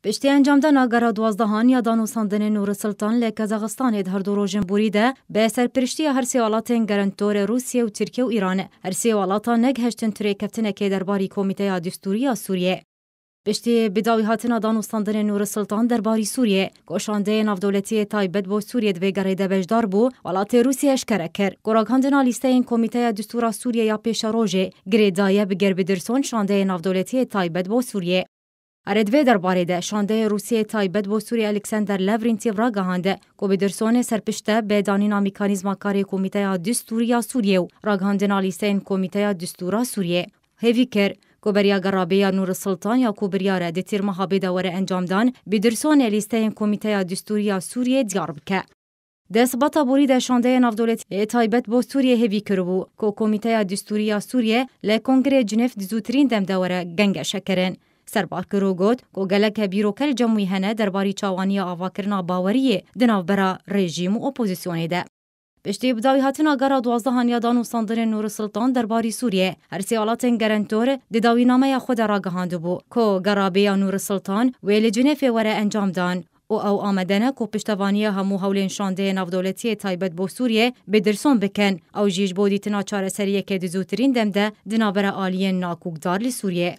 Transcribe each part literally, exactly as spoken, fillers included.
Piştî encamdana gera duwazdehan ya danûstandinên Nûrî Sultan li Kazaxistanê di her du rojên borî de bi serpiriştiya her sê welatên gerentorê Rûsye û Tirkiye û Îran, her sê welatan negihiştin tu rêkeftinekê derbarî Komîteya Distûrî ya Sûriyê. Piştî bidawîhatina danûstandinên Nûrî Sultan derbarî Sûriyê, ku şandeyê navdewletî yê taybet bo Sûriyê di vê gerê de beşdar bû, welatê Rûsye eşkere kir ku ragihandina lîsteyên Komîteya Distûra Sûriyê ya pêşerojê girê daye bi Gerbîderson şandeyê navdewletî yê taybet bo Sûriyê. Erê, di vê derbarê de şandeyê Rûsiyê taybet bo Sûriyê Alexander Lavrentiev ragihand ku Bîdersonê serpişt e bi danîna mekanîzma karê Komîteya Distûrî ya Sûriyê û ragihandina lîsteyên Komîteya Distûra Sûriyê. Hêvî kir ku beriya gerabê ya Nûrî Sultan ya ku biryar e di tîrmeha bê de were encamdan, Bîdersonê lîsteyên Komîteya Distûrî ya Sûriyê diyar bike. Di Sibata borî de şandeyê navdewletî yê taybet bo Sûriyê hêvî kiribû ku Komîteya Distûrî ya Sûriyê li Kongrê Cinêv di zûtirîn dem de were gengeşekirin. Serbakir û got ku gelek bîroke li cem wî hene derbarî çawaniya avakirina baweriyê di navbera rejîm û opozîsyonê de. Piştî bidawîhatina gera duwazdehan ya danûstandinên Nûrî Sultan derbarî Sûriyê, her sê welatên gerentor di dawînameya xwe de ragihandibû ku gerabê ya Nûrî Sultan wê li Cinêfê were encamdan û ew amade ne ku piştevaniya hemû hewlên şandeyê navdewletî yê taybet bo Sûriyê Bîderson bikin. Ew jî ji bo dîtina çareseriyeke di zûtirîn dem de di navbera aliyên nakokdar li Sûriyê.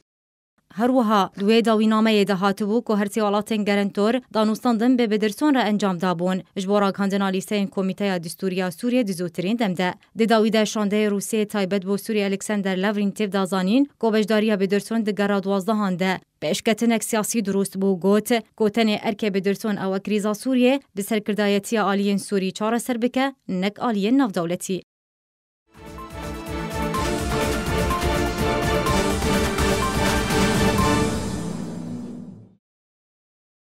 Her wiha di wê dawînameyê de hatibû ku her sê welatên gerentor danûstandin bi Bîderson re encam dabûn ji bo ragihandina lîsteyên Komîteya Distûrî ya Sûriyê di zûtirîn dem de. Di dawî de şandeyê Rûsiyê taybet bo Sûriyê Alexander Lavrentiev da zanîn ku beşdariya Bîderson di gera duwazdehan de pêşketinek siyasî dirust bû, got ku tenê erkê Bîderson ew e krîza Sûriyê bi serkirdayetiya aliyên Sûrî çareser bike, nek aliyên navdewletî.